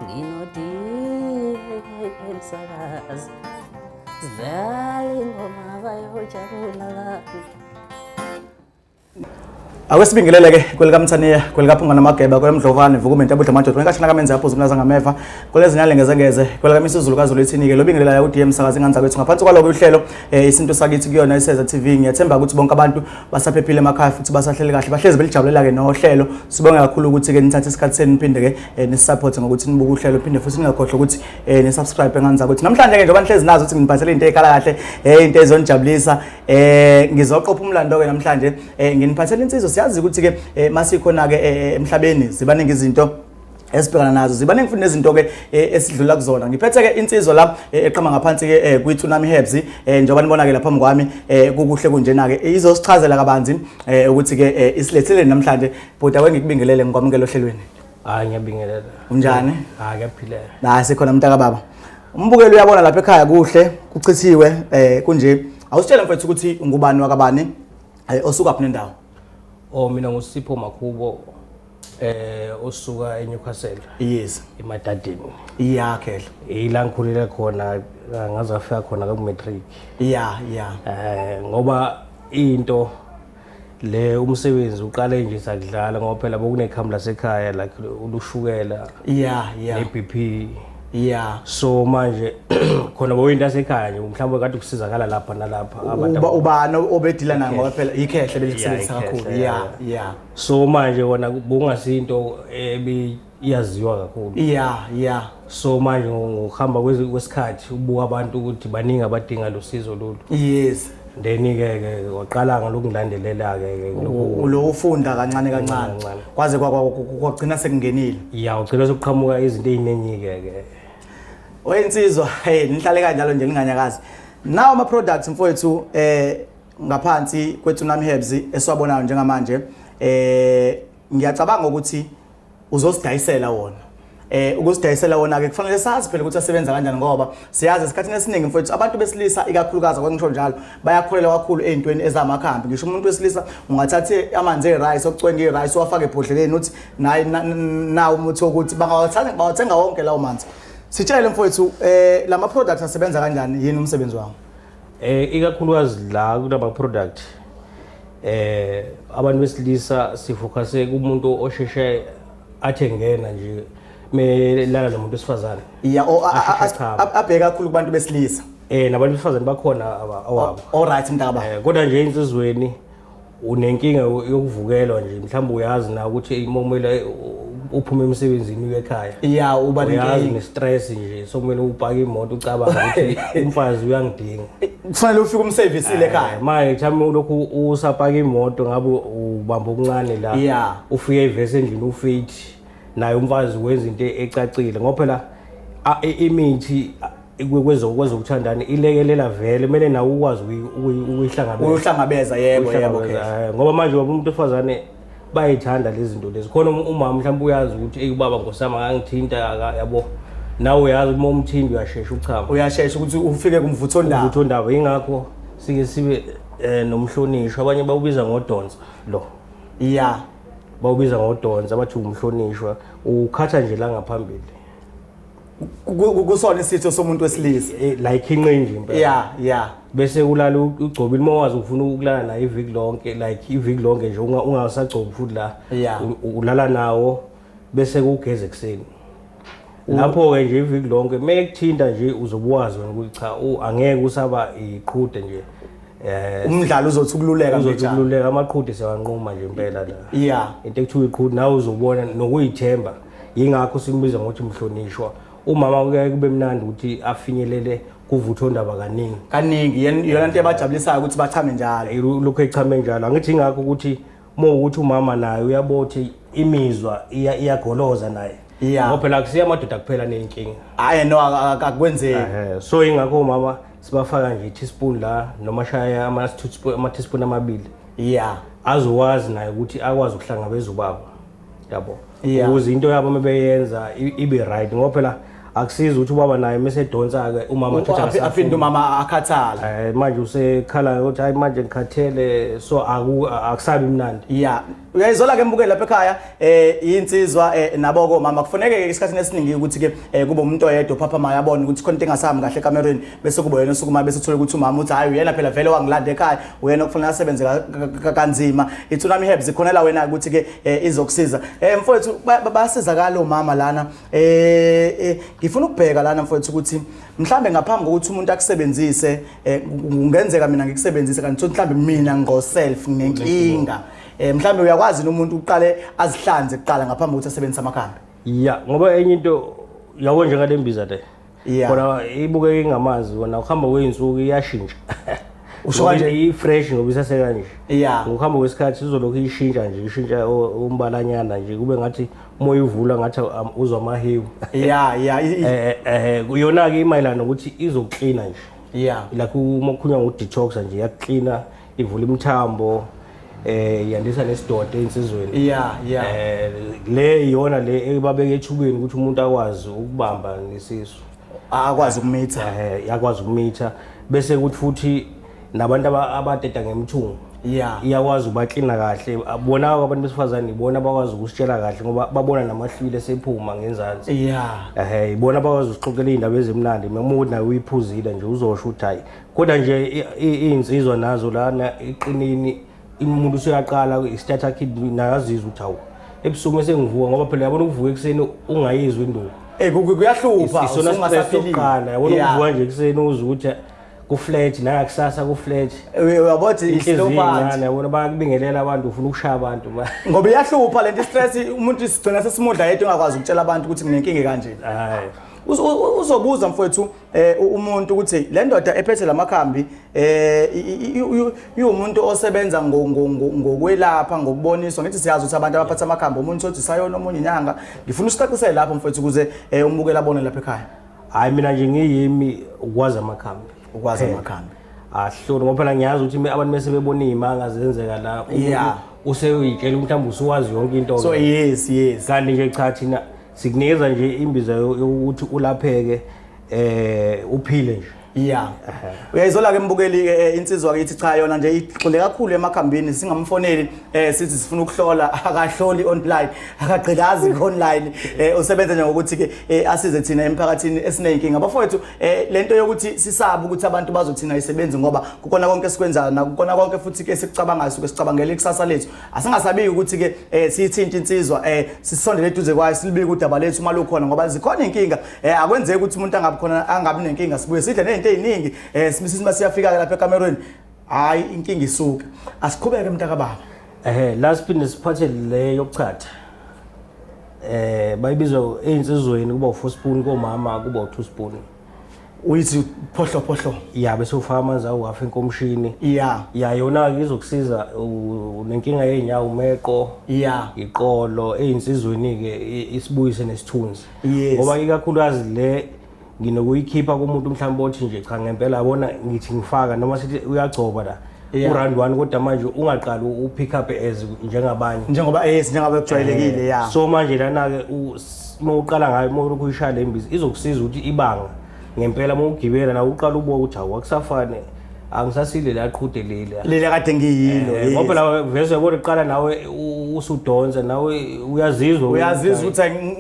Nginodie msakazi, sidlala ingoma bayojabula abantu. Ake sibingelele ke kwelikaMthaniya, kwelikaPhunga namageba, kweMdlovane, Vukumente abudla amadoda, kwenkashana kamenze aphuza umlaza ngameva, kwelezinyane ngezengeze, kwelikaMisuzulu kaZulu ithini ke lobingelelayo uDM Msakazi ingane zakwethu. Ngaphansi kwaloko uhlelo isintu sakithi kuyona iSeza TV. Ngiyathemba ukuthi bonke abantu basaphephile emakhaya futhi basahleli kahle, bahlezi belijabulela ke nohlelo. Sibonge kakhulu ukuthi ke nithathe isikhathi senu niphinde ke nisisupport ngokuthi nibuke uhlelo, phinde futhi ningakhohlwa ukuthi nisubscribe engane zakwethu. Namhlanje ke njengoba nihlezi nazo ukuthi nginiphathele into ekhala kahle, into ezonijabulisa, ngizoqopha umlando ke namhlanje, nginiphathele insizwa. Siyazi ukuthi ke masikhona ke emhlabeni zibaningi izinto esibhekana nazo, zibaningi futhi nezinto ke esidlula kuzona. Ngiphethe ke insizwa la eqhama ngaphansi ke kwi-Tsunami Herbs, njengoba nibona ke lapha phambi kwami, kukuhle kunjena ke, izosichazela kabanzi ukuthi ke isilethele namhlanje. Bhuti, ake ngikubingelele, ngikwamukela ohlelweni. Hayi, ngiyabingelela. Unjani? Hayi, ngiyaphilela. Hayi, sikhona mntaka baba. Umbukeli uyabona lapha ekhaya kuhle kuchithiwe, kunje. Awusitshele mfethu ukuthi ngubani wakabani, osuka phi nendawo? Oh, mina nguSipho Makhubo, osuka eNewcastle, eMadadeni. Yeah, khehla. Ila ngikhulele khona, ngaze ngafika khona ku matric. Ngoba into le umsebenzi uqale nje sakudlala, ngoba phela bokunekhambi lasekhaya like ulushukela ne-BP. So manje khona bokuyinto yasekhaya nje, mhlawumbe kade kusizakala lapha nalapha abantu. Ubani obedila nayo, ngoba phela ikhehle belikusebenzisa Yeah, kakhulu? Ikhehle. So manje wona bokungasinto ebiyaziwa kakhulu. So manje ngokuhamba kwesikhathi ubuka abantu ukuthi baningi abadinga lo sizo lolu. Then ke ke waqala ngalokungilandelela ke ke lokhu. Lo ufunda kancane kancane. Kancane. Kwaze kwagcina sekungenile. Ya, ugcina sekuqhamuka izinto ey'ningi ke ke. Oyinsizwa, hey, nihlale kanjalo nje ninganyakazi. Nawo ama products mfowethu ngaphansi kwe-Tsunami Herbs esiwabonayo njengamanje, ngiyacabanga ukuthi uzosidayisela wona. Ukusidayisela wona ke kufanele sazi phela ukuthi asebenza kanjani, ngoba siyazi esikhathini esiningi mfowethu abantu besilisa ikakhulukazi, akungisho njalo, bayakholelwa kakhulu ey'ntweni ezamakhambi. Ngisho umuntu wesilisa ungathatha amanzi e-rice okucwenga i-rice uwafake ebhodleleni uthi nayi nawo umuthi wokuthi bangawathenga, bawathenga wonke lawo manzi. Sitshele mfowethu, lama products asebenza kanjani, yini umsebenzi wawo? Ikakhulukazi la kulama product, abantu besilisa sifocuse kumuntu osheshe athi ngena nje melala nomuntu wesifazane. Ya, Asheshe achame. Abheke kakhulu kubantu besilisa. Nabantu besifazane bakhona awabo. All right, mntaba. Kodwa nje insizweni unenkinga yokuvukelwa nje, mhlawumbe uyazi na ukuthi uma kumele uphume emsebenzini uye ekhaya, Ya, uba uyazi nenkinga. Ne-stress nje, sokumele upake imoto ucabange ukuthi umfazi uyangidinga. Kufanele ufike umservisile ekhaya. Manje mhlawumbe ulokhu usapaka imoto ngabe ubamba okuncane la, ufike ivese endlini ufit naye umfazi wenza into ecacile, ngoba phela imithi kwezokuthandana ilekelela vele, kumele nawe ukwazi ukuyihlangabeza. Uyohlangabeza, yebo. Ukuyihlangabeza, ngoba manje ngoba umuntu wesifazane bayithanda lezi zinto lezi khona, umama mhlawumbe uyazi ukuthi eyi ubaba ngosami akangithinta yabo, nawe uyazi uma umthinta uyashesha uchama. Uyashesha ukuthi ufike kumvuthondaba. Umvuthondaba. Ingakho sike sibe nomhlonishwa, abanye bawubiza ngodonsa lo. Bawubiza ngodonsa, bathi umhlonishwa ukhatha nje la ngaphambili. Kusona isitho somuntu wesilisa. Like inqinji impela. Ya ya Bese ulala ugcobile, uma wazi ufuna ukulala naye iviki lonke, like iviki lonke nje ungasagcobi futhi la. Ulala nawo bese kugeza ekuseni. Lapho-ke nje iviki lonke mekuthinta nje uzobe wazi wena ukuthi cha, angeke usaba iqhude nje. Umdlalo uzothi ukululeka Uzothi mbijana. ukululeka, amaqhude siyawanquma nje impela la. Into ekuthiwa iqhude nawe uzobona nokuyithemba. Yingakho simbiza ngokuthi mhlonishwa. Umama kuyaye kube mnandi ukuthi afinyelele kuvuthondaba kaningi. Kaningi iyona nto ebajabulisayo ukuthi bachame njalo. Lokhu echame njalo. Angithi ingakho ukuthi uma ukuthi umama naye uyabothi imizwa iyagoloza naye. Ngoba phela akusiyo amadoda kuphela nenkinga. Hayi no, akwenzeki. So ingakho umama sibafaka nje teaspoon la noma shaya ama teaspoon amabili. Azowazi naye ukuthi akwazi ukuhlangabeza ubaba. Yabo. Ukuze into yabo mebeyenza ibe right, ngoba phela Akusizi ukuthi ubaba naye mase edonsa ke umama athatha aphinde umama akhathala. Manje usekhala ukuthi hayi manje ngikhathele, so akusabi mnandi. Yeah, uyayizola ke mbukeli lapha ekhaya, insizwa nabo ko mama kufuneke ke isikhathi esiningi ukuthi ke kube umuntu oyedwa ophaphamayo abone ukuthi khona into engasahambi kahle ekamerweni, bese kuba yena osukuma, bese uthole ukuthi umama uthi hayi uyena phela vele wangilanda ekhaya, uyena okufanele asebenze kanzima. I-Tsunami Herbs ikhona la wena ukuthi ke izokusiza. Mfowethu, bayasizakala omama lana. Ngifuna ukubheka lana mfowethu ukuthi mhlambe ngaphambi kokuthi umuntu akusebenzise, kungenzeka mina ngikusebenzise kanti mhlambe mina ngo self nginenkinga. Mhlambe uyakwazi umuntu uqale azihlanze kuqala ngaphambi kokuthi asebenzise amakhambi? Ya, ngoba enye into yabo njengale mbiza le. Kona ibukeka ingamanzi, wona ukuhamba kwey'nsuku iyashintsha. Usho kanje? I-fresh ngoba isase kanje. Ngokuhamba kwesikhathi izolokhu ishintsha nje, ishintsha umbalanyana nje, kube ngathi uma uyivula ngathi uzwa amahewu. Yeah yeah Yona-ke imayelana nokuthi izoklina nje. Like uma kukhulunywa ngo-detox nje, iyaklina, ivula imithambo, yandisa nesidoda ensizweni. Yeah yeah Le iyona le ebabeka ethubeni ukuthi umuntu akwazi ukubamba nesisu. Akwazi ukumitha. Yakwazi ukumitha, bese kuthi futhi nabantu abateta ngemthungo. Iyakwazi ukubaklina kahle. Bona abantu besifazane ibona abakwazi ukusitshela kahle ngoba babona namahlwili esephuma ngenzansi. Ibona abakwazi usixoxela izindaba ezimnandi. Uma uthi nawe uyiphuzile nje uzosho ukuthi hayi. Kodwa nje izinsizwa nazo lana iqinini, umuntu usuyaqala i-starter kit nakazizwa ukuthi hawu ebusuku mase ngivuka, ngoba phela yabona ukuvuka ekuseni ungayizwa induku. Kuyahlupha, Isona stress usungasaphilile. sokuqala, yabona ukuvuka nje ekuseni uzwe ukuthi ku-flat, nangakusasa ku-flat. Uyabona ukuthi Inhliziyo i-slow part. incane, yabona bayakubingelela abantu, ufuna ukushaya abantu ma. Ngoba iyahlupha lento i-stress, umuntu sigcina sesimudla yedwa engakwazi ukutshela abantu ukuthi nginenkinga kanje. Hayi. Uzobuza mfowethu, umuntu ukuthi le ndoda ephethe lamakhambi, iwumuntu osebenza ngokwelapha, ngokuboniswa. Ngithi siyazi ukuthi abantu abaphatha amakhambi, omunye uthi sayona, omunye inyanga. Ngifuna usicacisele lapho mfowethu ukuze umbukeli abone lapha ekhaya. Hayi, mina nje ngiyimi ukwazi amakhambi. Ukwazi Phela. amakhambi. Ahloni ngoba phela ngiyazi ukuthi abantu bese bebona izimanga zenzeka la. Umuntu useyitshela mhlawumbe usuwazi yonke into. So yes, yes. Kanti nje cha, thina sikunikeza nje imbiza yokuthi ulapheke, uphile nje. Uyayizola ke mbukeli ke, insizwa ke ithi cha yona nje igxile kakhulu emakhambini, singamfoneli, sithi sifuna ukuhlola, akahloli online, akagqilazi online, usebenza nje ngokuthi ke asize thina emphakathini esineyinkinga. Bafowethu, lento yokuthi sisabe ukuthi abantu bazothina isebenzi, ngoba kukona konke esikwenzayo nakukona konke futhi ke sikucabangayo, suke sicabangela ikusasa lethu. Asingasabi ukuthi ke siyithinta insizwa, sisondele eduze kwayo, silibike udaba lethu uma lukhona, ngoba zikhona inkinga. Akwenzeki ukuthi umuntu angabi khona, angabi nenkinga, sibuye sidle nezinto eziningi, sithi siyafika ke lapha ekamerweni, hayi inkinga isuke. Asiqhubeke mntaka baba. La siphinde siphathe le yokuchatha. Bayibiza einsizweni kuba u4 spoon, komama kuba u2 spoon. Uyithi phohlo phohlo. Ya, bese ufaka amanzi awu hafu enkomishini. Ya, yona ke izokusiza unenkinga yezinyawo, umeqo. Iqolo einsizweni ke isibuyise nesithunzi. Ngoba ikakhulukazi le nginokuyikhipha kumuntu mhlawumbe othi nje cha ngempela yabona ngithi ngifaka noma sithi uyagcoba la. U-round 1, kodwa manje ungaqali u-pick up as njengabanye. Njengoba yes, njengoba kujwayelekile, ya. So manje lana ke uma uqala ngayo, uma ulokhu uyishaya le mbiza izokusiza ukuthi ibanga ngempela uma ugibela nawe uqala ubuka ukuthi hawu akusafane, angisasile la qhude leli. Leli kade ngiyilo, yes. Ngoba la vese yabona uqala nawe usudonsa nawe uyazizwa ukuthi Uyazizwa ukuthi hayi,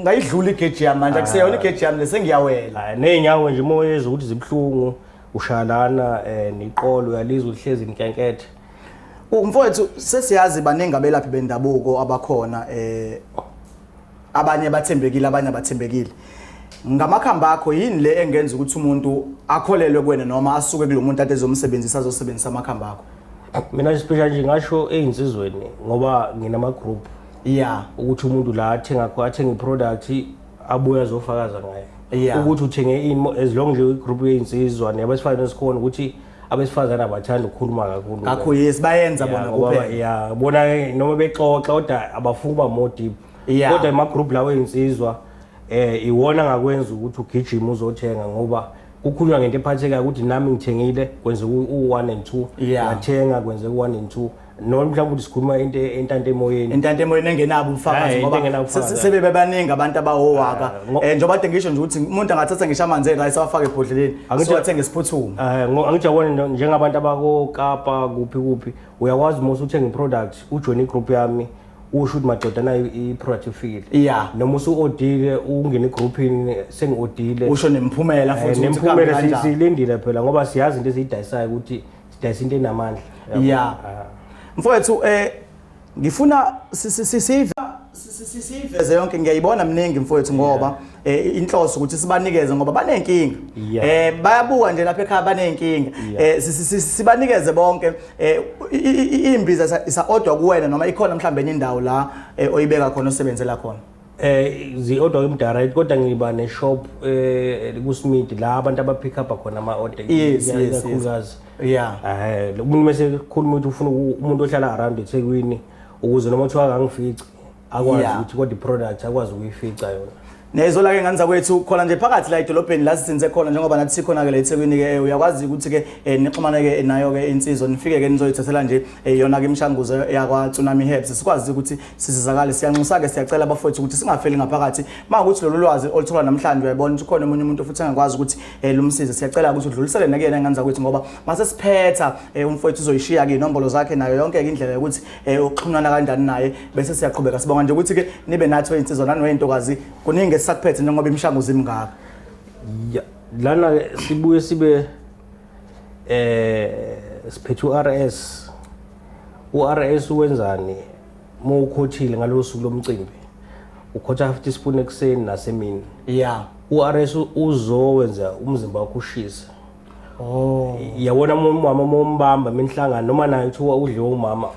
ngayidlula igeji yami manje, akuseyona igeji yami le, sengiyawela. Hayi, ney'nyawo nje uma uyezwa ukuthi zibuhlungu ushalana, neqolo uyalizwa uhlezi inkenkethe. Mfowethu, sesiyazi baningi abelaphi bendabuko abakhona, abanye bathembekile, abanye abathembekile. Ngamakhamba akho yini le engenza ukuthi umuntu akholelwe kuwena noma asuke kulo muntu ade ezomsebenzisa azosebenzisa amakhamba akho? Mina nje special nje ngasho ezinsizweni ngoba nginama group. Ukuthi umuntu la athenga khona, athenga iproduct abuye azofakaza ngayo. Ukuthi uthenge ini, as long nje igroup yezinsizwa nabesifazane sikhona, ukuthi abesifazane abathanda ukukhuluma kakhulu. Kakhulu, yes, bayenza bona kuphela. Ya, bona noma bexoxa kodwa abafuni ukuba more deep. Kodwa ema group lawo ezinsizwa, iwona ngakwenza ukuthi ugijime uzothenga, ngoba kukhulunywa ngento ephathekayo ukuthi nami ngithengile kwenzeka u1 and 2, ngathenga kwenzeka u1 and 2. Noma mhlawumbe ukuthi sikhuluma into entante emoyeni. Intante emoyeni engenabo ubufakazi. Hhayi, into ngoba engenabo ubufakazi. sebebe baningi abantu abawowaka. Njengoba kade ngisho nje ukuthi umuntu angathatha ngisho amanzi e-rice awafake ebhodleleni, siwathenge siphuthume. Angithi yabona njengabantu abakoKapa kuphi kuphi, uyakwazi uma usuthenga i-product ujoyine i-group yami, usho ukuthi madoda nayo i-product ifikile. Noma usu-odile ungene egroupini, sengi-odile. Usho nemphumela futhi ukuthi Nemphumela kuhambe kanjani. Siyilindile phela ngoba siyazi into esiyidayisayo ukuthi sidayisa into enamandla. Yabo. Mfowethu, ngifuna siveze yonke, ngiyayibona mningi mfowethu, ngoba inhloso ukuthi sibanikeze ngoba banenkinga. Bayabuka nje lapha ekhaya banenkinga. Sibanikeze bonke, imbiza isa-order kuwena noma ikhona mhlawumbe enye indawo la oyibeka khona osebenzela khona? Zi-order kimi direct, kodwa ngiba ne-shop ku-Smith la abantu aba-pick up khona ama-order. Ikakhulukazi. Umuntu mase ekhuluma ukuthi ufuna umuntu ohlala around eThekwini ukuze noma kuthiwa akangifici akwazi ukuthi kodwa i-product akwazi ukuyifica yona. Nezola ke ngane zakwethu, khona nje phakathi la edolobheni la sizinze khona, njengoba nathi sikhona ke la eThekwini ke, uyakwazi ukuthi ke nixhumane ke nayo ke insizwa, nifike ke nizoyithathela nje yona ke imishanguzo yakwa Tsunami Herbs, sikwazi ukuthi sisizakale. Siyanxusa ke, siyacela abafowethu ukuthi singafeli ngaphakathi. Makuthi lolu lwazi oluthola namhlanje uyabona ukuthi khona omunye umuntu futhi angakwazi ukuthi lumsize, siyacela ukuthi udlulisele nakuyena ngane zakwethu, ngoba mase siphetha umfowethu uzoyishiya ke inombolo zakhe nayo yonke ke indlela yokuthi uxhumana kanjani naye, bese siyaqhubeka. Sibonga nje ukuthi ke nibe nathi weyinsizwa nani weyintokazi, kuningi esisakuphethe njengoba imishanguzo imingaka. Ya, lana ke sibuye sibe siphethe u-RS. U-RS wenzani? Uma ukhothile ngalolu suku lomcimbi, ukhotha half teaspoon ekuseni nasemini. U-RS uzowenza umzimba wakho ushise. Yabona umama uma umbamba minhlangano noma naye kuthiwa udliwe umama,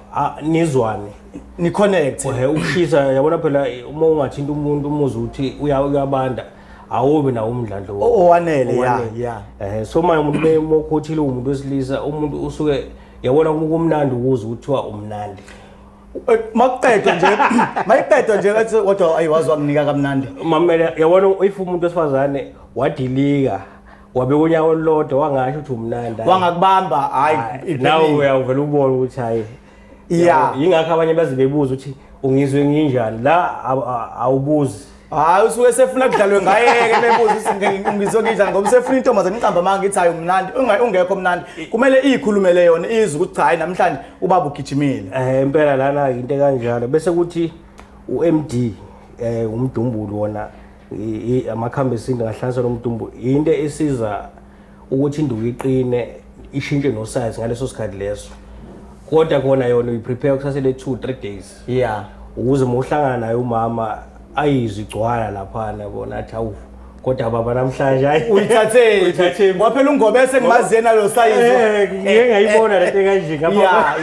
nizwane. Ni connect. Ukushisa, yabona phela uma ungathinta umuntu umuzwe ukuthi uyabanda, awubi nawo umdlandla Owanele, ya, owanele. ya. So manje umuntu uma ukhothile umuntu wesilisa, umuntu usuke yabona kumnandi ukuzwa ukuthi kuthiwa umnandi. Makuqedwa nje, mayiqedwa nje ngathi kodwa ayi wazi wanginika kamnandi. Mamela, yabona if umuntu wesifazane wadilika wabeka unyawo olulodwa wangasho ukuthi umnandi. Wangakubamba, hayi, Hayi, iphelile. nawe uyawuvela ubone ukuthi hayi. Yabo, yingakho abanye baze bebuza ukuthi ungizwe nginjani la, awubuzi. Hayi, usuke sefuna kudlalwe ngaye ke bebuza ukuthi ngizwe nginjani, ngoba usefuna intombazane iqamba amanga ithi hayi umnandi, ungekho mnandi. Kumele iyikhulumele yona izwe ukuthi cha, hayi namhlanje ubaba ugijimile. Impela lana into kanjalo. Bese kuthi u-MD, umdumbulu wona, amakhambi esintu ngahlanganisa nomdumbulu, into esiza ukuthi induku iqine ishintshe no size ngaleso sikhathi leso. Kodwa khona yona uyiprepare kusasele 2-3 days. Ukuze uma uhlangana naye umama ayizwe igcwala laphana bona athi awu kodwa baba namhlanje hayi. Uyithatheni? Uyithatheni? Ngoba phela ungobese ngimazi yena lo size. Ngike ngayibona lento kanje ngapha.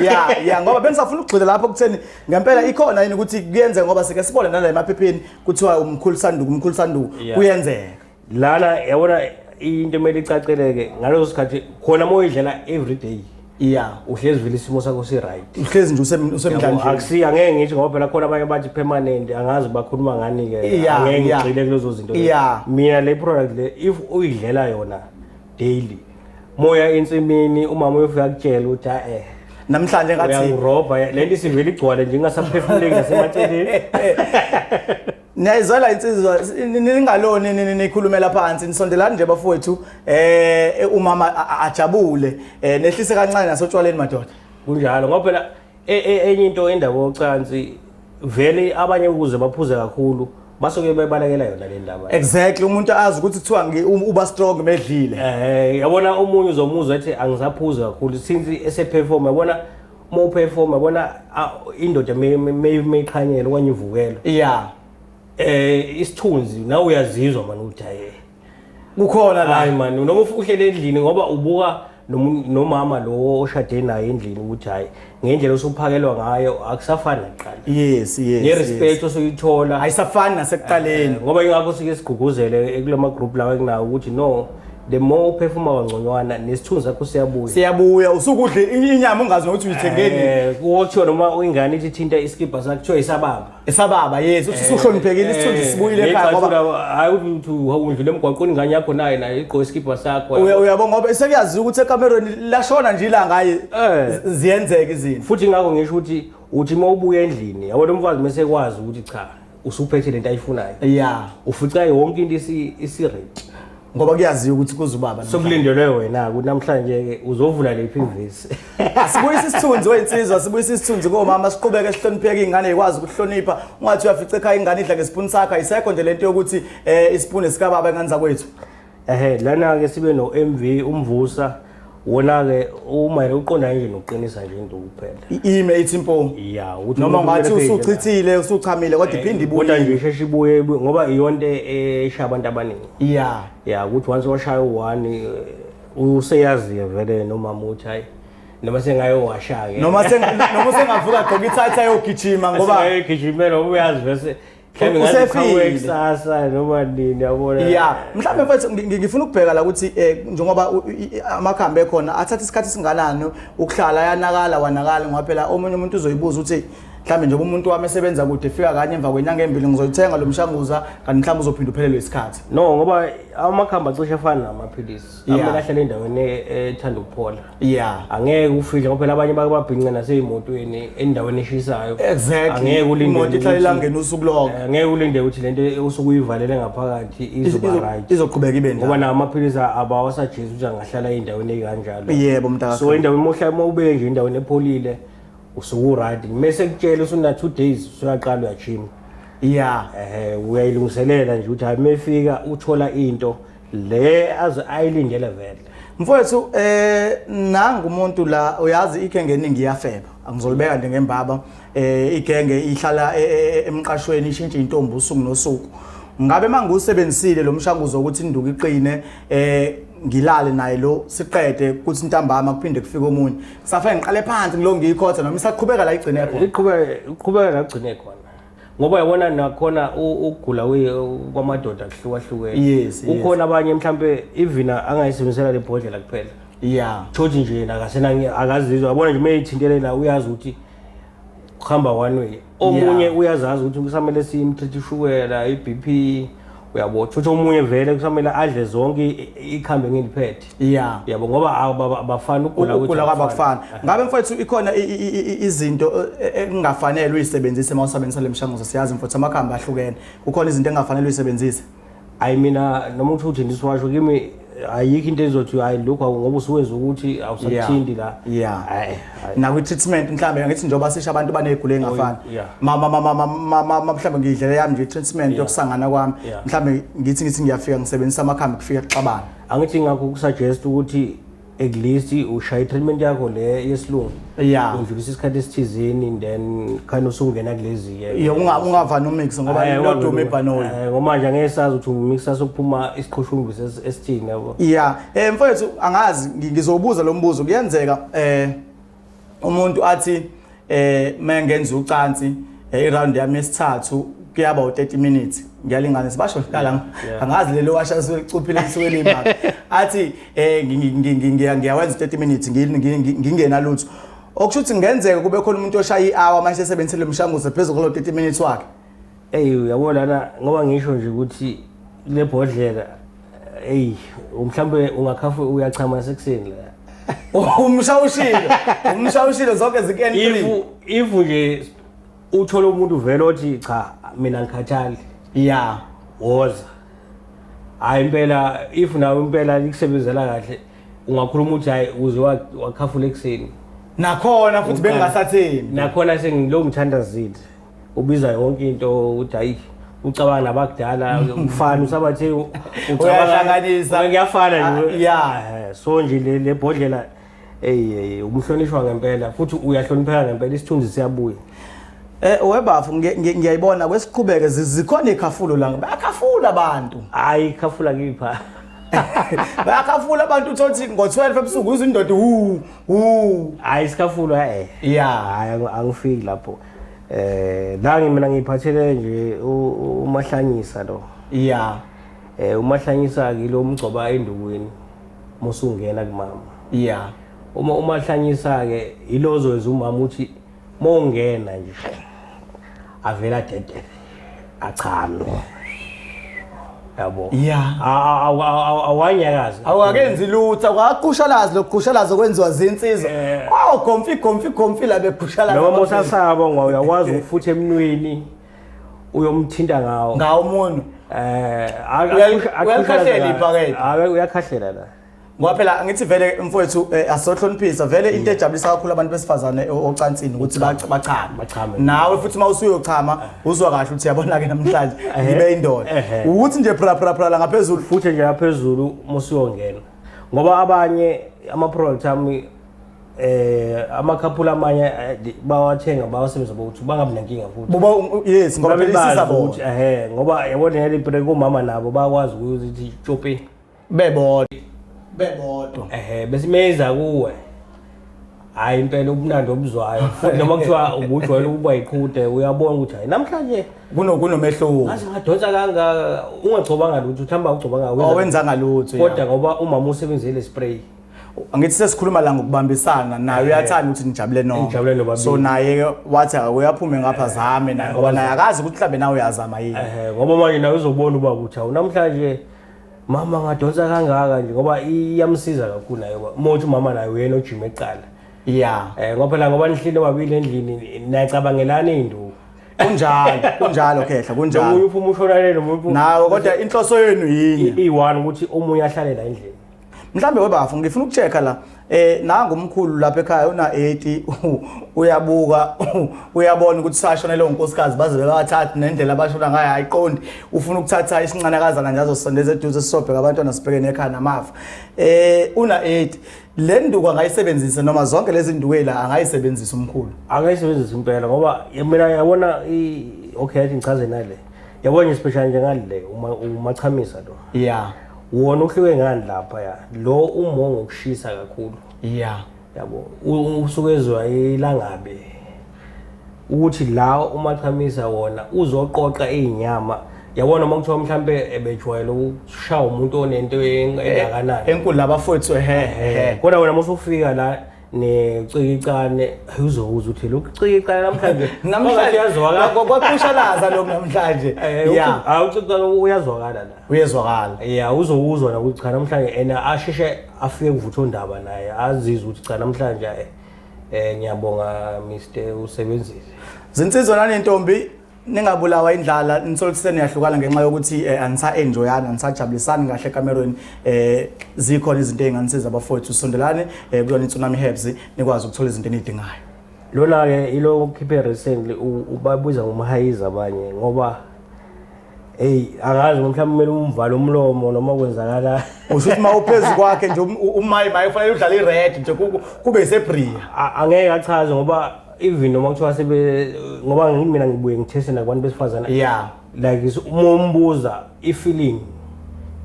Ya, ngoba bengisafuna ukugxila lapho kutheni ngempela ikhona yini ukuthi kuyenzeka, ngoba sike sibone nala emaphepheni kuthiwa umkhulu sanduku, umkhulu sanduku, kuyenzeka. Lana yabona into emele icaceleke ngaleso sikhathi khona uma uyidlela every day. Uhlezi vele isimo sakho si right. Uhlezi nje usemdlandleni. Yabo, akusi angeke ngisho ngoba phela khona abanye bathi permanent, angazi bakhuluma ngani ke. Angeke ngigxile kulezo zinto. Mina le product le if uyidlela yona daily, moya ensimini umama uyofika kutshela ukuthi ha eh. Namhlanje ngathi uyangirobha le nto isivele igcwale nje ingasaphefumuleki nasemaceleni. Niyayizwela insizwa, ningaloni nikhulumela phansi, nisondelani nje bafowethu, umama ajabule, nehlise kancane nasotshwaleni madoda. Kunjalo ngoba phela enye into indaba yocansi vele abanye ukuze baphuze kakhulu basuke bebalekela yona le ndaba. Exactly, umuntu azi ukuthi kuthiwa uba strong medlile. Yabona omunye uzomuzwa ethi angisaphuzi kakhulu since eseperform, yabona uma uperform yabona indoda meyiqhanyela okanye ivukelo. Isithunzi nawe uyazizwa manje ukuthi hayi. Kukhona la. Hayi man, noma uhlele endlini ngoba ubuka nomama lo oshade naye endlini ukuthi hayi ngendlela osuphakelwa ngayo akusafani nakuqala. Yes, yes, Ne respect yes. osuyithola ayisafani nasekuqaleni. Ngoba ingakho sike sigqugquzele kulama group lawa ekunawo ukuthi no The more uphefuma kangconywana, nesithunzi sakho siyabuya. Siyabuya, usukudle inyama ungazi nokuthi uyithengeni. Kuthiwa noma ingane ithi thinta isikibha sakho, kuthiwa isababa. Esababa, yes, uthi usuhloniphekile, isithunzi sibuyile ekhaya ngoba Hayi, ukuthi udlule emgwaqweni, ingane yakho nayo igqoke isikibha sakho. Uyabonga ngoba sekuyaziwa ukuthi ekamerweni lashona nje ilanga, hayi, ziyenzeka izinto. Futhi ngakho ngisho ukuthi uthi uma ubuya endlini, yabona, umfazi mase ekwazi ukuthi cha, usuphethe lento ayifunayo, ufica yonke into isi-ready. Ngoba kuyaziwa ukuthi kuze ubaba namhlanje. Sokulindelwe wena ukuthi namhlanje-ke uzovula lephi ivesi. Asibuyise isithunzi weyinsizwa, sibuyise isithunzi komama, siqhubeke sihlonipheke, iy'ngane y'kwazi ukuhlonipha. Ungathi uyafica ekhaya ingane idla ngesipuni sakho, ayisekho nje lento yokuthi isipuni sikababa, engane zakwethu. Ehe, lana-ke sibe no-MV umvusa wona-ke, uma yena uqonda nje nokuqinisa nje into kuphela. Ime ithi impo. Ya, ukuthi Noma umuntu ungathi kumele phele. Usuchithile, usuchamile, kodwa iphinde Kodwa nje ibuye. isheshe ibuye ibuye, ngoba iyonto eshaya abantu abaningi. Ya, ukuthi once washaya u-one, useyaziyo vele nomama ukuthi hayi, noma sengayowasha-ke. Noma sengavuka gqoka ithatha ayogijima ngoba sengayogijimela, uyazi vese mhlawumbe ngathi Usefile. qhamuke kusasa noma nini, yabona. Ya, mhlawumbe mfethu ngifuna ukubheka la ukuthi njengoba amakhambi ekhona, athatha isikhathi singanani ukuhlala ayanakala wanakala, ngoba phela omunye umuntu uzoyibuza ukuthi mhlawumbe njengoba umuntu wami esebenza kude, efika kanye emva kwenyanga embili, ngizoyithenga lo mshanguza, kanti mhlawumbe uzophinda uphelelwe isikhathi. No, ngoba amakhambi acishe afana namaphilisi. Amele ahlale endaweni ethanda ukuphola. Angeke ufihle, ngoba phela abanye bake babhince nasey'motweni endaweni eshisayo. Angeke ulinde Imoto ihlala ukuthi- elangeni usuku lonke. Angeke ulinde ukuthi lento osuke uyivalele ngaphakathi izoba right. Izoqhubeka ibe Ngoba njalo. nawo amaphilisi abawasajezi ukuthi angahlala ey'ndaweni ey'kanjalo. Yebo, mntaka. So endaweni mohlala, uma ubeke nje endaweni epholile, usuke u-right. Mese kutshela usuna 2 days, usuyaqala uyajima. Uyayilungiselela nje ukuthi hayi, mefika uthola into le aze ayilindele vele. Mfowethu, nanga umuntu la, uyazi igenge eningi iyafeba. Angizolibeka nje ngembaba. Igenge ihlala emqashweni, ishintshe intombi usuku nosuku. Ngabe mangiwusebenzisile lo mshanguzo ukuthi induku iqine, ngilale naye lo, siqede, kuthi ntambama kuphinde kufike omunye. Kusafanele ngiqale phansi ngilo ngiyikhotha noma isaqhubeka la igcine khona? Iqhubeka, iqhubeka la kugcine khona. Ngoba yabona nakhona ukugula kwamadoda kuhlukahlukene. Kukhona abanye mhlambe even angayisebenzisela le bhodlela kuphela. Thothi nje yena akasena, akazizwa, yabona nje mayithintele la, uyazi ukuthi kuhamba one way. Omunye uyazazi ukuthi kusamele simtreat ushukela, i-BP, uyabo, thothi omunye vele kusamele adle zonke ikhambi engiliphethe. Yabo, ngoba abafani ukugula. Ukugula kwabo akufani. akufani. Ngabe mfowethu ikhona izinto ekungafanele uyisebenzise uma usebenzisa le mshanguzo? Siyazi mfowethu amakhambi ahlukene, kukhona izinto engafanele uyisebenzise? Hayi, mina noma uthi uthi ndisiwasho kimi, ayikho into ezothi hayi lokhu ngoba usuwenza ukuthi awusakuthinti la. Hayi, hayi. Nakwi-treatment mhlawumbe, ngithi njengoba sisho abantu baney'gulo ey'ngafani. Oh, yeah. Ma mhlawumbe ngiyidlela yami nje i-treatment yokusangana kwami, mhlawumbe ngithi ngiyafika ngisebenzisa amakhambi, kufika kuxabana. Angithi ngakho kusuggest ukuthi at least ushaya i-treatment yakho le yesilungu, udlulisa isikhathi esithizeni, then khani usungena kulezi-ke. Yeah, ungavani umix ngoba loduma ibhanoyi. Ngoba manje angeke sazi ukuthi umixa sokuphuma isiqhushumbi esithini, yabo. Yeah, mfowethu, angazi, ngizobuza lo mbuzo. Kuyenzeka umuntu athi mengenza ucansi, iround yami yesithathu kuyaba u30 minutes, ngiyalinganisa basho la, angazi lelo washa sulicuphile lisuke limaka, athi ngiyawenza 30 minutes ngingena lutho, okusho ukuthi kungenzeka kube khona umuntu oshaya i-hour manje esebenzisele umshanguzo phezulu kwalo 30 minutes wakhe? Eyi, uyabo lana, ngoba ngisho nje ukuthi le bhodlela, eyi, mhlawumbe ungakhafu uyachama nasekuseni la. Umshawushilo, umshawushilo, zonke zikn 3. If nje uthola umuntu vele othi cha, mina ngikhathali, woza. Hayi impela, if nawe impela likusebenzela kahle, ungakhuluma ukuthi hayi, uze wakhafula ekuseni. Nakhona futhi bengingasathembi. Nakhona sengilo ngithandazile, ubiza yonke into ukuthi hayi, ucabanga nabakudala ufana usabathe. Uyahlanganisa. Kuyafana nje. Ah, yeah. So nje le bhodlela, ey ey, umhlonishwa ngempela futhi uyahlonipheka ngempela, isithunzi siyabuya. Webafu, ngiyayibona kwesiqhubeke, zikhona ikhafulo la, bayakhafula abantu. Hayi, khafula kipha. Bayakhafula abantu, uthothi ngo-12 ebusuku uzwe indoda hu hu. Hayi, isikhafulo. Hayi, angifiki lapho. La mina ngiphathele nje umahlanyisa lo. Umahlanyisa ke lo mgcoba endukwini musungena kumama. Yeah. Uma umahlanyisa ke ilo ozwenza umama uthi mongena nje avela dedele achame. Yabo. Yeah. Awanyakazi. Awukakenzi lutho, awukaqushalazi lokuqushalaza okwenziwa zinsizwa. Awu gomfi gomfi gomfi la bequshalaza. Noma usasaba ngoba uyakwazi ukufutha emnweni uyomthinta ngawo. Ngawo umuntu. Uyakhahlela ibhakede. Hayi uyakhahlela la. Ngoba phela ngithi vele mfowethu asohloniphisa vele into ejabulisa kakhulu abantu besifazane ocansini ukuthi bachame. Bachame. Nawe futhi uma usuyochama uzwa kahle ukuthi yabona ke namhlanje ngibe indoda. Ukuthi nje pra pra pra la ngaphezulu futhi nje ngaphezulu musuyongena. Ngoba abanye ama product ami amakhaphula amanye bawathenga bawasebenzisa ukuthi bangabi nenkinga futhi. Buba yes ngoba phela isiza bona. Ukuthi ngoba yabona le break umama nabo bakwazi ukuthi tshope bebodwa. Bebodwa. Bese meza kuwe. Hayi impela ubunandi obuzwayo. Futhi noma kuthiwa ubujwayele ukuba yiqhude uyabona ukuthi hayi namhlanje kunomehluko. Ngaze ngadonsa kangaka ungagcobanga lutho uthamba ugcoba ngawo. Awenzanga lutho. Kodwa ngoba umama usebenzele spray. Angithi sesikhuluma la ngokubambisana naye uyathanda ukuthi nijabule nonke. Nijabule nobabili. So naye wathi uyaphume ngapha zame naye ngoba naye akazi ukuthi mhlambe nawe uyazama yini. Ngoba manje nawe uzobona ubaba ukuthi awu namhlanje mama ngadonsa kangaka nje ngoba iyamsiza kakhulu naye uma uthi mama naye uyena ojima eqala. Yeah. Ngoba phela ngoba nihlile babili endlini niyacabangelana induku. Kunjalo, kunjalo khehla, kunjalo. Omunye uphuma ushonale nomunye uphuma. Nawe kodwa inhloso yenu yinye. I-one ukuthi omunye ahlale la endlini. Mhlambe webafo ngifuna ukuchecka la nangu umkhulu lapha ekhaya una 80 uyabuka uyabona ukuthi sashonele unkosikazi baze bebathatha nendlela abashona ngayo ayiqondi ufuna ukuthatha isincanakazana nje azosondeza eduze sisobheka abantwana sibheke nekhaya namafa una 80 le nduku angayisebenzisa noma zonke lezi nduku la angayisebenzisa umkhulu angayisebenzisa impela ngoba mina yabona okay athi ngichaze nale yabona especially njengale uma umachamisa lo yeah wona uhluke ngani lapha ya lo umongo ukushisa kakhulu yeah yabo usukezwa ilangabe ukuthi la umachamisa wona uzoqoqa izinyama yabona uma kuthiwa mhlambe ebejwayele ukushaya umuntu onento engakanani enkulu labafowethu ehe kodwa wena mosufika la necikicane uzowuza uthi lokucikicane namhlanje namhlanje uyazwakala kwakushalaza lokho namhlanje yeah awucikicane uyazwakala la uyezwakala yeah uzowuzwa nokuthi cha namhlanje ena asheshe afike kuvutha ondaba naye azizwe ukuthi cha namhlanje ngiyabonga Mr usebenzile. Zinsizwa nanentombi ningabulawa indlala nithola ukuthi seniyahlukana ngenxa yokuthi anisa enjoyana anisajabulisani kahle ekamerweni zikhona izinto ezinganisiza abafowethu sondelane kuyona iTsunami Herbs nikwazi ukuthola izinto enidingayo. Lona ke ilo ukhiphe recently ubabuza ngomhayiza abanye ngoba hey angazi mhlawumbe kumele umvale umlomo noma kwenzakala usho ukuthi mawuphezulu kwakhe nje umayi mayi kufanele udlale ired nje kube isebriya angeke achaze ngoba even noma kuthiwa sebe ngoba mina ngibuye ngithese nakubantu besifazana yeah like uma umbuza i-feeling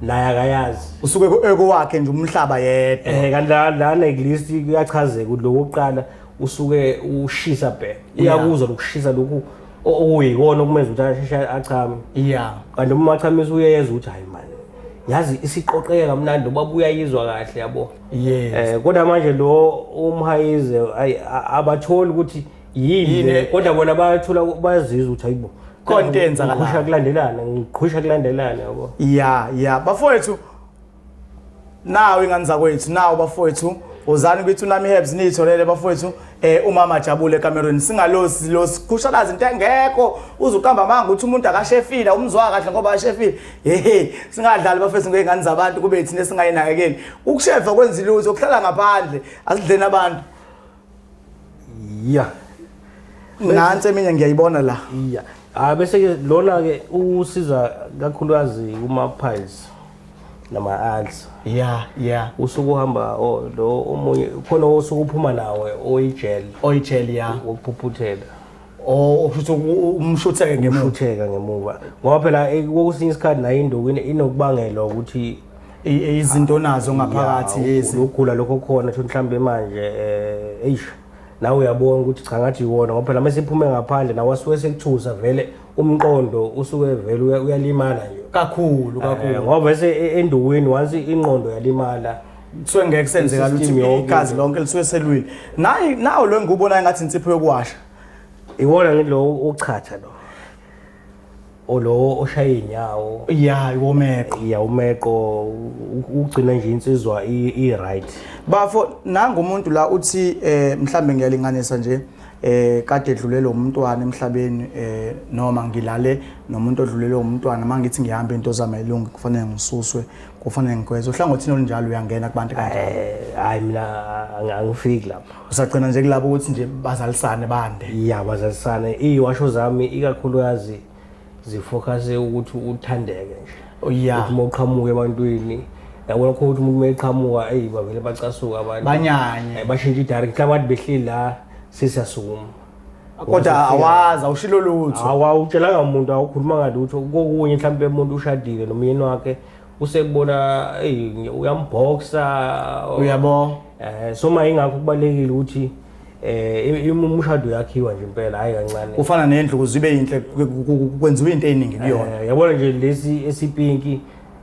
naye akayazi usuke ekowakhe nje umhlaba yedwa kanti lana at least kuyachazeka ukuthi lokuqala usuke ushisa bhe uyakuzwa lokushisa lokhu okuyikona okumenza ukuthi asheshe achame yeah kanti uma achamisa uyezwa ukuthi hayi man yazi isiqoqeke kamnandi ubaba uyayizwa kahle yabo yes kodwa manje lo umhayize abatholi ukuthi yini kodwa bona bayathola bayazizwa ukuthi hayibo content akala kulandelana ngiqhusha kulandelana yabo yeah yeah bafowethu nawe ingane zakwethu nawe bafowethu uzani kwiTsunami Herbs niyitholele bafowethu umama jabule ekamerweni singalosi lo sikhushalaza into engekho uzuqamba amanga ukuthi umuntu akashefile umzwa kahle ngoba ashefile hey singadlali bafowethu ngezingane zabantu kube thina singayinakekeli ukushefa kwenza ilutho ukuhlala ngaphandle asidleni abantu yeah nansi eminye ngiyayibona la yeah bese ke lona ke usiza kakhulukazi kuma piles nama ulcer yeah yeah usuku uhamba lo omunye khona osuku uphuma nawe oyigel oyigel yeah ukuphuphuthela usho umshutheke ngemuva umshutheka ngemuva ngoba phela kokusinye isikhathi nayo induku inokubangelwa ukuthi izinto nazo ngaphakathi yezi ukugula lokho khona ukuthi mhlambe manje eish nawe uyabona ukuthi cha ngathi iwona ngoba phela mase iphume ngaphandle nawe asuke sekuthusa vele umqondo usuke vele uyalimala nje. Kakhulu kakhulu. Ngoba bese endukwini once ingqondo yalimala Kusuke ngeke kusenzeka lutho, i-system yonke igazi nje. Lonke lisuke selwile. Nayi nawo lo engiwubonayo ngathi insipho yokuwasha. Iwona ngithi lo ochatha lo olo oshaya inyawo. Ya, iwomeqo. Ya, umeqo ugcina nje insizwa i-right. Bafo, nanga umuntu la uthi mhlambe ngiyalinganisa nje, kade edlulele umntwana emhlabeni, noma ngilale nomuntu odlulele umntwana, mangithi ngihamba into zami ayilungi, kufanele ngisuswe, kufanele ngigweze. Uhlangothini olunjalo uyangena kubantu kanjalo? Hayi, mina angifiki lapho. Usagcina nje kulabo ukuthi nje bazalisane bande. Ya, bazalisane. Iy'washo zami ikakhulukazi zifocuse ukuthi uthandeke nje. Ukuthi uma uqhamuka ebantwini, yabona khona ukuthi umuntu uma eqhamuka, eyi, bavele bacasuka abantu. Banyanye. Bashintshe i-direct, mhlawumbe bathi behleli la, sesiyasukuma. Kodwa awazi, awushilo lutho. Awutshelanga umuntu, awukhuluma ngalutho. Kokunye mhlawumbe umuntu ushadile nomyeni wakhe, usekubona, eyi, uyambhoxa. Uyabo. So ma ingakho kubalekile ukuthi umshado uyakhiwa nje impela, hayi kancane. Kufana nendlu, ukuze ibe yinhle kwenziwa into eziningi kuyona. Yabona nje lesi esipinki,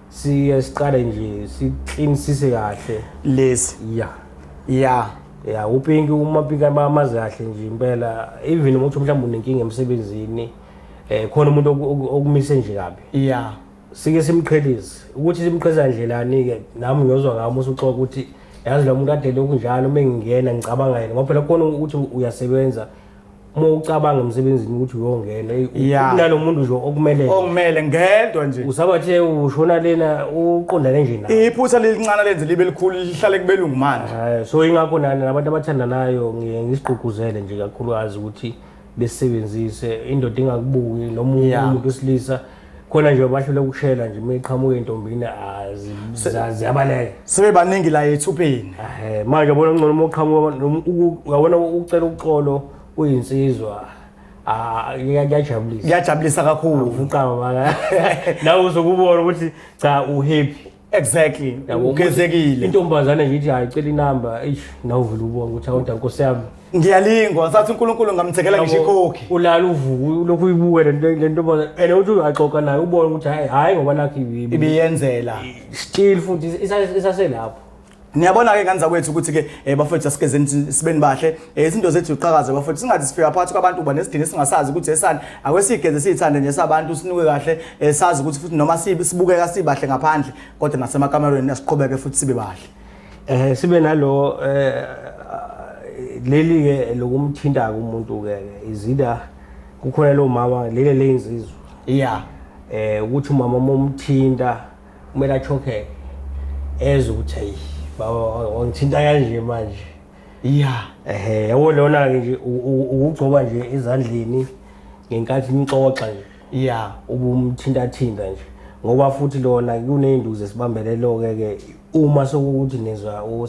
siye siqale nje siklinisise kahle. Lesi. Ya. Ya. Ya, upinki, umapinki abamazi kahle nje impela, even uma uthi mhlawumbe unenkinga emsebenzini, khona umuntu okumise nje kabi. Sike simqhelise ukuthi simqhelisa ndlelani ke, nami ngiyozwa ngami usuxoxa ukuthi yazi lo muntu ade lokhu njalo uma ngingena ngicabanga yena, ngoba phela khona ukuthi uyasebenza, uma ucabanga emsebenzini ukuthi uyongena, eyi, kunalo muntu nje okumele Okumele ngedwa nje. Usabathe ushona lena uqondane nje naye. Iphutha lelincane lenze libe likhulu, lihlale kubelungu manje. So ingakho nani nabantu abathandanayo ngiye ngisigqugquzele nje kakhulukazi ukuthi besebenzise indoda ingakubuki noma umuntu wesilisa khona nje bahlule ukushela nje uma iqhamuka entombini, ziyabaleka. Sebebaningi la ethubeni. Manje yabona ngcono uma uqhamuka noma uyabona ucela uxolo uyinsizwa, kuyajabulisa. Kuyajabulisa kakhulu. Ufuqama maka. Nawe uzokubona ukuthi cha, uhappy. Exactly. Yabo, Ugezekile. Intombazane nje ithi hayi, cela inamba, eish, nawe uvele ubone ukuthi awuda nkosi yami. Ngiyalingwa, sathi uNkulunkulu ngamthengela ngisho Yabo, ikhokhi. Ulala uvuka ulokhu uyibuke le ntombazane and uthi uyaxoxa naye ubone ukuthi hayi hayi ngoba nakho Ibiyenzela. Still futhi isaselapho. Niyabona ke ngane zakwethu ukuthi ke bafowethu asikezeni sibeni bahle. Izinto zethu ziqhakaze bafowethu, singathi sifika phakathi kwabantu uba nesidingo singasazi ukuthi esani. Ake sigeze siyithande nje sabantu, sinuke kahle, sazi ukuthi futhi noma sibukeka sibahle ngaphandle kodwa nasemakamerweni asiqhubeke futhi sibe bahle. Sibe nalo, leli ke lokumthinta umuntu ke izida kukhona lo mama lele leyinsizwa. Ukuthi umama momthinta kumele achokheke ezwe ukuthi hey baba wangithinta kanje manje. Yabo lona ke nje ukugcoba nje ezandleni ngenkathi nixoxa nje. Ubumthinta thinta nje ngoba futhi lona kuneyinduku esibambelelo ke ke uma sokuthi nizwa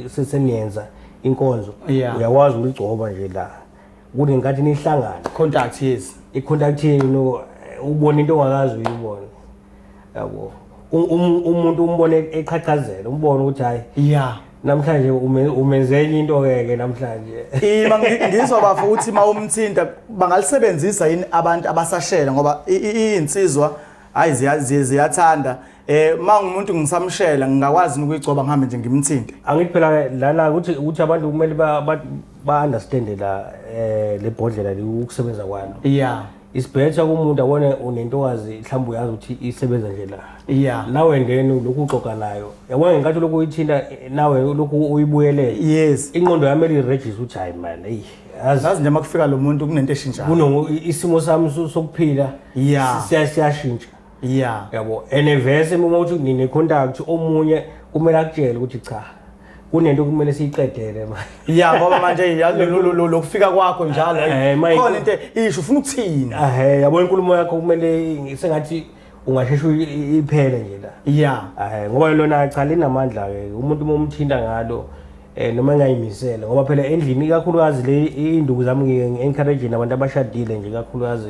seseniyenza inkonzo, uyakwazi ukuligcoba nje la kunenkathi nihlangana. Contact, yes. I-contact yenu ubona into ongakazi uyibone, yabo. Umuntu umbone eqhaqhazela, umbone ukuthi hayi, namhlanje umenze enye into ke ke namhlanje. Ima ngizwa bafo ukuthi mawumthinta bangalisebenzisa yini abantu abasashela, ngoba izinsizwa hayi ziyathanda. Mangumuntu ngisamshela ngingakwazi ukuyigcoba ngihambe nje ngimthinte? Angithi phela lana ukuthi abantu kumele ba understand la le bhodlela le ukusebenza kwalo. Isibhetha kumuntu abone unentokazi mhlawumbe uyazi ukuthi isebenza nje la. Nawe ngene lokhu uxoxa nayo. Yabona ngenkathi lokhu uyithinta nawe lokhu uyibuyelele. Ingqondo yami iregister ukuthi hayi man, hey, yazi. Yazi nje makufika lo muntu kunento eshintshayo. Kuno isimo sami sokuphila siyashintsha. Yabo, ene vese uma uthi ngine contact omunye kumele akutshele ukuthi cha, kunento kumele siyiqedele manje. Ya, ngoba manje yazi lokufika kwakho njalo, khona into isho ufuna ukuthina. Yabo inkulumo yakho kumele sengathi ungasheshe iphele nje la. Ngoba lona cha linamandla ke umuntu uma umthinta ngalo, noma engayimisele, ngoba phela endlini ikakhulukazi le induku zami ngiye ngi-encourage nabantu abashadile nje kakhulukazi.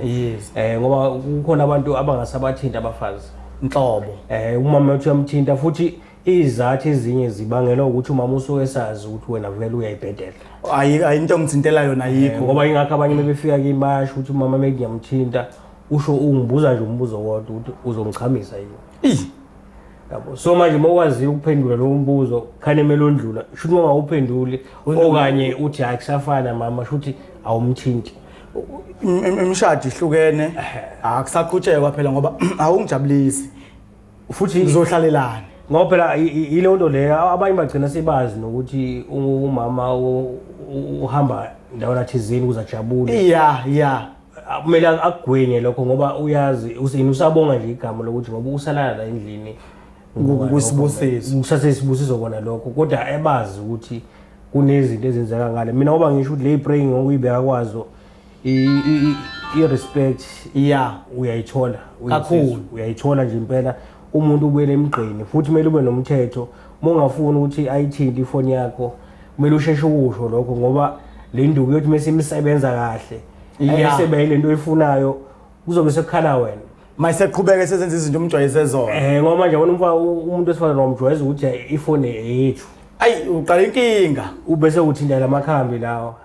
Ngoba kukhona abantu abangasabathinta abafazi. Nhlobo. Umama uthi uyamthinta futhi izathu ezinye zibangelwa ukuthi umama usuke esazi ukuthi wena vele uyayibhedela. Ayi, ayi into engithintela yona ayikho. Ngoba ingakho abanye bebefika kimi bayasho ukuthi umama mekuyamthinta Usho ungibuza nje umbuzo wodwa ukuthi uzongichamisa yini. Ih. Yabo, so manje uma ukwazile ukuphendula lowo mbuzo, khane kumele undlula, shuthi uma ungawuphenduli okanye uthi hayi kusafana mama, shuthi awumthinti. Imishado ihlukene, akusaqhutshekwa phela ngoba awungijabulisi. Futhi Ngizohlalelana. Ngoba phela yileyo nto leyo, abanye bagcina sebazi nokuthi umama uhamba ndawana thizeni ukuze ajabule. Yeah. Kumele akugwenye lokho ngoba uyazi usabonga nje igama lokuthi ngoba usalala la endlini. Kusibusiso. Kusasesibusiso kona lokho, kodwa ebazi ukuthi kunezinto ezenzeka ngale. Mina ngoba ngisho ukuthi le praying ngokuyibeka kwazo i-respect uyayithola. Kakhulu. Uyayithola nje impela, umuntu ubuyele emgqeni. Futhi kumele ube nomthetho, uma ungafuni ukuthi ayithinte ifoni yakho kumele usheshe ukusho lokho, ngoba le nduku yothi mase imisebenza kahle esebe ile nto oyifunayo kuzobe sekukhala wena. Mayiseqhubeke sezenza izinto umjwayeze zona. Ngoba manje yabona umuntu wesifazane wamjwayeza ukuthi ifoni eyethu. Ayi, uqala inkinga. Ubese uthinta lamakhambi lawa.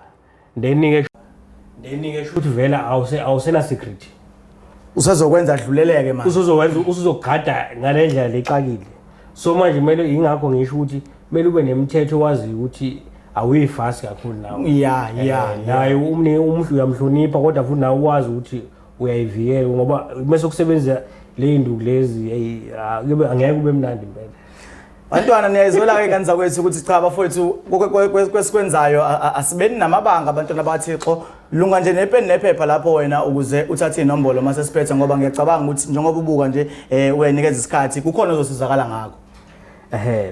Then ke shuthi vela awusena secret. Usazokwenza adluleleke manje. Usuzokwenza, usuzogada ngalendlela lexakile. So manje kumele, ingakho ngisho ukuthi kumele ube nemithetho wazi ukuthi awuyifasi kakhulu nawe. Naye umhle uyamhlonipha, kodwa futhi nawe wazi ukuthi uyayivikela, ngoba mase kusebenza le nduku lezi, hey, angeke kube mnandi impela. Bantwana, niyayizwela-ke ingane zakwethu ukuthi cha bafowethu, kwesikwenzayo asibeni namabanga abantwana baThixo. Lunga nje nepeni nephepha lapho wena ukuze uthathe inombolo mase siphethe, ngoba ngiyacabanga ukuthi njengoba ubuka nje uyayinikeza isikhathi, kukhona ozosizakala ngakho.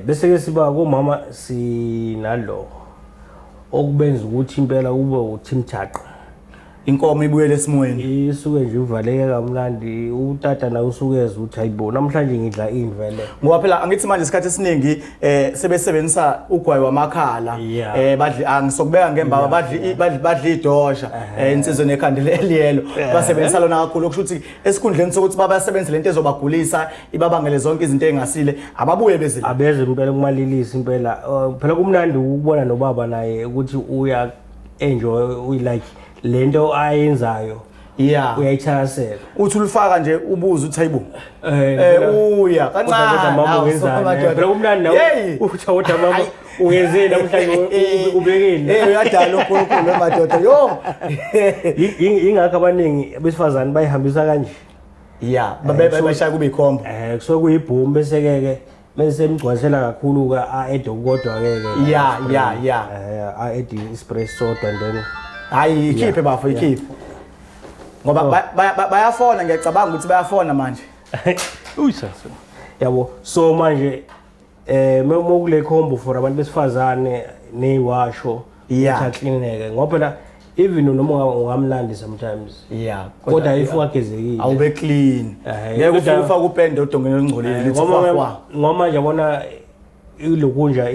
Bese ke siba komama sinalo okubenza ukuthi impela kube uThim Thaqa. Inkomo ibuyele esimweni. Isuke nje ivaleke kamnandi, utata naye usukeza ukuthi hayibo namhlanje ngidla ini vele. Ngoba phela angithi manje isikhathi esiningi sebesebenzisa ugwayi wamakhala. Badli angisokubeka ngembaba, badli idosha, insizwe nekhanda eliyelo. Basebenzisa lona kakhulu, okusho ukuthi esikhundleni sokuthi babasebenzise lento ezobagulisa, ibabangele zonke izinto ezingasile, ababuye bezile. Abeze impela kumalilisi impela. Phela kumnandi ukubona nobaba naye ukuthi uya enjoy, uyi like lento ayenzayo. Uyayithakasela. Uthi ulifaka nje ubuze uthi hayibo. Uya kancane. Kodwa mama Hawu, ungenzani? so madoda. Phela kumnandi nawe. Hey! Uthi kodwa mama ungenzeni namhlanje, ubekeni? Hey, uyadala uNkulunkulu madoda. Yo. Ingakho abaningi abesifazane bayihambisa kanje. Bashaya kube ikhombo. Kusuke kuyibhomu, bese ke ke bese emgcwalisela kakhulu ke a-add kodwa ke ke. A-add ispray sodwa and then Hayi, ikhiphe bafo, ikhiphe. Ngoba bayafona, ngiyacabanga ukuthi bayafona manje. Uyisasa. Yabo, so manje mokule combo for abantu besifazane neziwasho ukuthi aklineke, ngoba phela even noma ungamnandi sometimes. Kodwa if ungagezekile awube clean. Ngeke ufike ufake upende odongeni olungcolile lithi kwa. Ngoba manje yabona ilokunja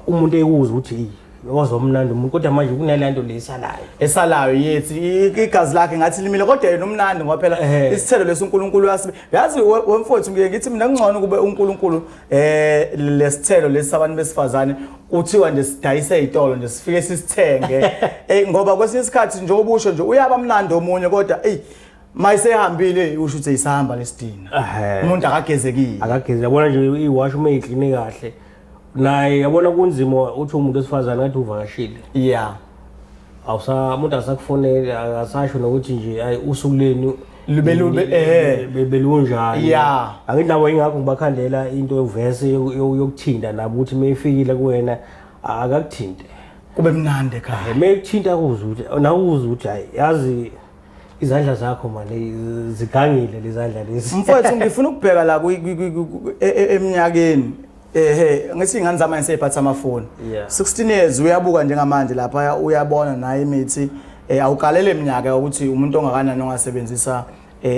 umuntu ekuzwa ukuthi wazomnandi umuntu, kodwa manje kunalanto lesalayo. Esalayo yethi igazi lakhe ngathi limile, kodwa yena umnandi ngoba phela isithelo lesi uNkulunkulu uyasibe. Yazi wemfowethu, ngiye ngithi mina kungcono kube uNkulunkulu lesithelo lesi sabantu besifazane kuthiwa nje sidayise ezitolo nje sifike sisithenge. Ngoba kwesinye isikhathi nje ubusho nje uyaba mnandi omunye, kodwa ey mayisehambile usho ukuthi isahamba lesidina. Umuntu akagezekile. Akagezekile. Yabona nje iwash uma ikline kahle. Naye yabona kunzima uthi umuntu wesifazane ngathi uvakashile. Awusa umuntu asakufoneli, akasasho nokuthi nje ayi usuku lenu Lube lube, belunjani. Angithi nabo ingakho ngibakhandela into yovese yokuthinta nabo, ukuthi mayifikile kuwena akakuthinte. Kube mnandi ekhaya. Mayikuthinta kuze ukuthi nawe uze ukuthi hayi yazi izandla zakho manje zigangile lezandla lezi. Mfowethu ngifuna ukubheka la eminyakeni. Ngithi ingane zami seyiphatha amafoni. 16 years uyabuka njengamanje lapha, uyabona naye imithi, awukalele eminyaka ukuthi umuntu ongakanani ongasebenzisa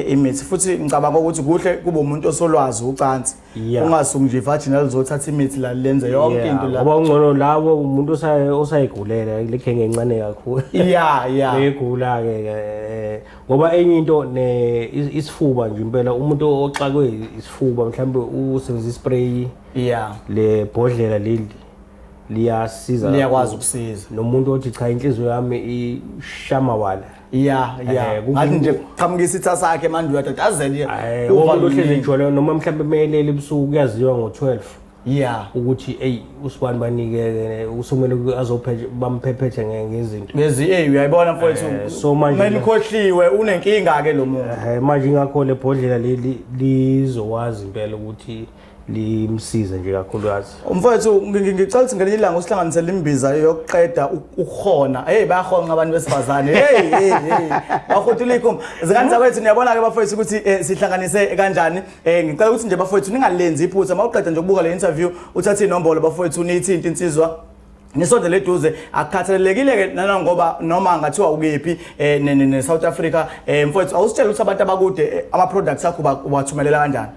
imithi. Futhi ngicabanga ukuthi kuhle kube umuntu osolwazi ucansi. Ungasuki nje vaginal uzothatha imithi la lenze yonke into la. Ngoba ungcono labo umuntu osayigulela le khenge encane kakhulu. Begula ke ngoba enye into ne isifuba nje impela, umuntu oxakwe isifuba mhlambe usebenzisa ispray. Le bhodlela leli. Liyasiza. Liyakwazi ukusiza. Nomuntu othi cha, inhliziyo yami ishamawala. Ya, ngathi nje qhamuka isitha sakhe manje, uyatatazela. Umuntu ohlezi ejwayele, noma mhlawumbe emelele ebusuku, kuyaziwa ngo-12 ukuthi eyi, usibani banike usumele azophethe, bamphephethe ngezinto. Ngezi, hey, uyayibona mfowethu. So manje Menikhohliwe, unenkinga ke lo muntu. Manje ingakho le bhodlela leli lizowazi impela ukuthi limsize nje kakhulukazi. Mfowethu, ngicela ukuthi ngelinye ilanga usihlanganisele imbiza yokuqeda ukuhona. Hey, bayahonqa abantu besifazane. Hey, hey, hey, bahotula ikhumba. Zingane zakwethu, niyabona ke bafowethu ukuthi sihlanganise kanjani. Ngicela ukuthi nje bafowethu ningalenzi iphutha. Mawuqeda nje ukubuka le interview, uthathe inombolo bafowethu, niyithinte insizwa, nisondele eduze. Akukhathalelekile ke nanangoba noma ngathiwa ukephi ne South Africa. Mfowethu, awusitshele ukuthi abantu abakude ama products akho ubathumelela kanjani?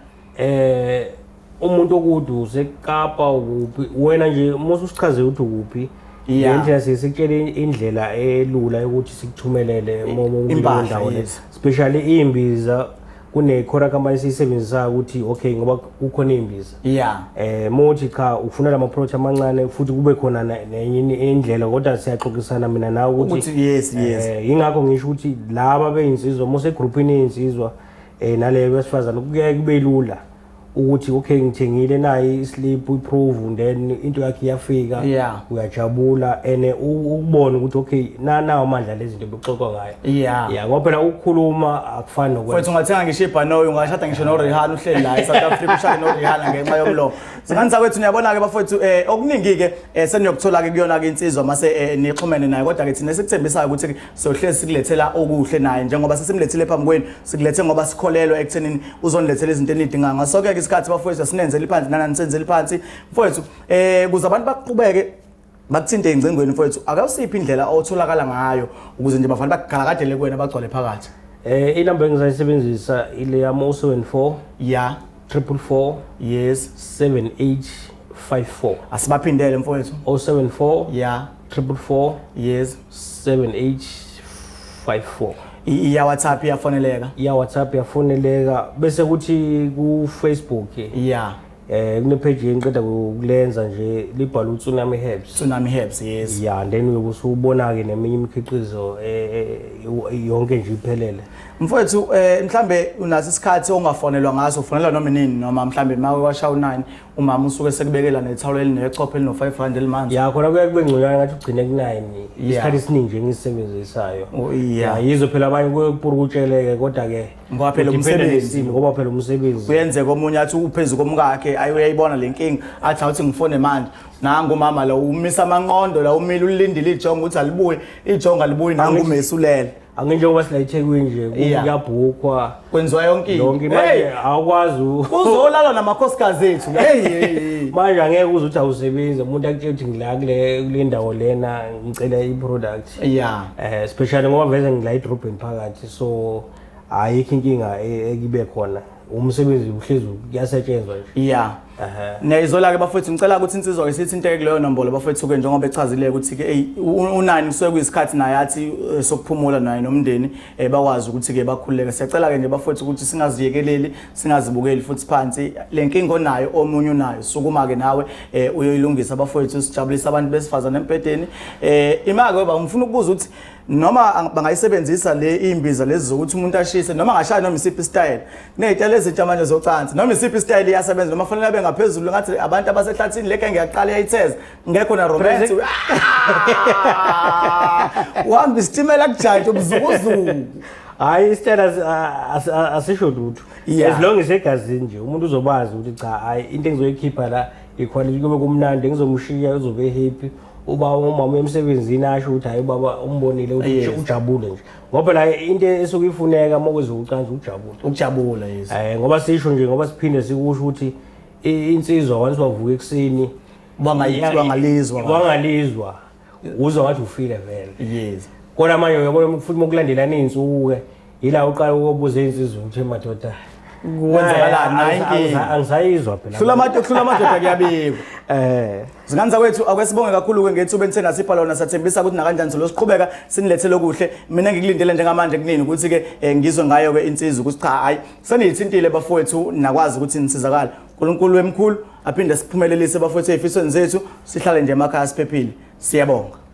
Umuntu okude, useKapa, ukuphi wena nje, musu usichaze ukuthi ukuphi, lendlela sikutshele indlela elula yokuthi sikuthumelele Impahla, ndawo le. Especially imbiza, kune-courier company esiyisebenzisayo ukuthi okay, ngoba kukhona iy'mbiza. Mothi cha, ufuna lama product amancane, futhi kube khona nenye indlela, kodwa siyaxoxisana mina nawe ukuthi Ukuthi yes. Ingakho ngisho ukuthi laba beyinsizwa, mose egroupini yezinsizwa nale besifazane, kuyaye kube lula ukuthi okay, ngithengile, nayi islip, iproof, then into yakhe iyafika. Uyajabula and ukubona ukuthi okay, nawo amandla lezi zinto bekuxoxwa ngayo. Yeah, ngoba phela ukukhuluma akufani nokwenza. Mfowethu, ungathenga ngisho ibhanoyi, ungashada ngisho noRihanna uhleli la eSouth Africa, ushade noRihanna ngenxa yomlomo. Zingane zakwethu, niyabona-ke bafowethu, okuningi-ke seniyokuthola-ke kuyona-ke insizwa mase nixhumene naye. Kodwa-ke thina esikuthembisayo ukuthi sohlezi sikulethela okuhle naye, njengoba sesimlethile phambi kwenu, sikulethe ngoba sikholelwa ekuthenini uzonilethela izinto enidingayo ngasoke-ke isikhathi. Bafowethu, asinenzeli phansi nana nisenzeli phansi. Mfowethu, kuze abantu baqhubeke bakuthinte ey'ngcingweni, mfowethu, akawusiphi indlela otholakala ngayo ukuze nje bafane bakugalakadele kuwena, bagcwale phakathi? Inamba engizayisebenzisa ile yami, 074 444 7854. Asibaphindele, mfowethu. 074 444 7854. Iya WhatsApp, iyafoneleka? Iya WhatsApp, iyafoneleka, bese kuthi ku Facebook kune page engiqeda ukulenza nje, libhalwe uTsunami Herbs. Tsunami Herbs, yes. Yeah, and then uyobe usubona ke neminye imikhiqizo yonke nje iphelele. Mfowethu, mhlambe unaso isikhathi ongafonelwa ngaso, ufonelwa noma nini, noma mhlambe make kwasha u9, umama usuke sekubekela nethawula elinechopho elino 5 rand elimanzi? Ya, khona kuya kube ngconywana ngathi ugcine ku-9, isikhathi esiningi nje engisisebenzisayo. Oh, yeah. Ya, yizo phela abanye kuye kupura ukutsheleke, kodwa-ke Ngoba phela kudependa umsebenzi. nesimo, ngoba phela umsebenzi. Kuyenzeka omunye athi uphezu komkakhe, ayi, uyayibona le nkinga, athi awuthi ngifone manje, nangu umama la umisa amanqondo la, umile ulindile ijongo ukuthi alibuye, ijongo alibuyi, nangu umesulele. Anginjengoba sila eThekwini nje, kuyabhukhwa. Kwenziwa yonke into. Yonke manje. Hey! Awukwazi Kuzolalwa namakhosikazi ethu. Hey, hey, hey. Manje angeke uze uthi awusebenzi, umuntu akutshela ukuthi ngila kule ndawo lena, ngicela i-product. Especially ngoba vele ngila edrobheni phakathi, so ayikho inkinga ekibe khona, umsebenzi uhlezi kuyasetshenzwa nje. Niyayizola-ke bafowethu, ngicela ukuthi insizwa-ke sithi into kuleyo nombolo bafowethu-ke, njengoba echazile ukuthi-ke eyi, unani kusuke kuyisikhathi naye athi sokuphumula naye nomndeni, bakwazi ukuthi-ke bakhululeke. Siyacela-ke nje bafowethu ukuthi singaziyekeleli, singazibukeli futhi phansi le nkinga onayo, omunye unayo. Sukuma-ke nawe uyoyilungisa bafowethu, sijabulise abantu besifazane embhedeni. Ima-ke baba, ngifuna ukubuza ukuthi noma bangayisebenzisa le imbiza lezi zokuthi umuntu ashise, noma angashaya noma isiphi isitayela, kuney'tayela ezintsha manje zocansi, noma isiphi isitayela iyasebenza, noma fanele abe ngaphezulu ngathi abantu abasehlathini, le genge yaqala yayitheza ngekho na romance? Uhamba isitimela kujantshi umzukuzuku. Hhayi, isitayela asisho lutho. As long as egazini nje, umuntu uzobazi ukuthi cha, hhayi, into engizoyikhipha la iquality, kube kumnandi, ngizomshiya uzobe happy, uba umama emsebenzini asho ukuthi hayi, ubaba umbonile ukuthi ujabule nje, ngoba phela into esuke ifuneka uma kwezokucansi ukujabula. Ukujabula, yes. Ngoba sisho nje, ngoba siphinde sikusho ukuthi insizwa once wavuka ekuseni Wangalizwa. Wangalizwa, uzwa ngathi ufile vele. Kodwa manje uyabona futhi mokulandelana iy'nsuku-ke, yila uqala ukubuza iy'nsizwa ukuthi madoda, Kwenzakalani? Nayi inkinga. Angisayizwa phela. Hlula amadoda, hlula amadoda, kuyabikwa. Zingane zakwethu, akwesibonge kakhulu-ke ngethuba enithe nasipha lona. Sathembisa ukuthi nakanjani solo siqhubeka sinilethele okuhle. Mina ngikulindele njengamanje kunini ukuthi-ke ngizwe ngayo-ke insizwa ukuthi cha, hhayi, seniyithintile bafowethu, nakwazi ukuthi nisizakale. Unkulunkulu wemkhulu. Aphinde siphumelelise bafowethu ezifisweni zethu, sihlale nje emakhaya siphephile. Siyabonga.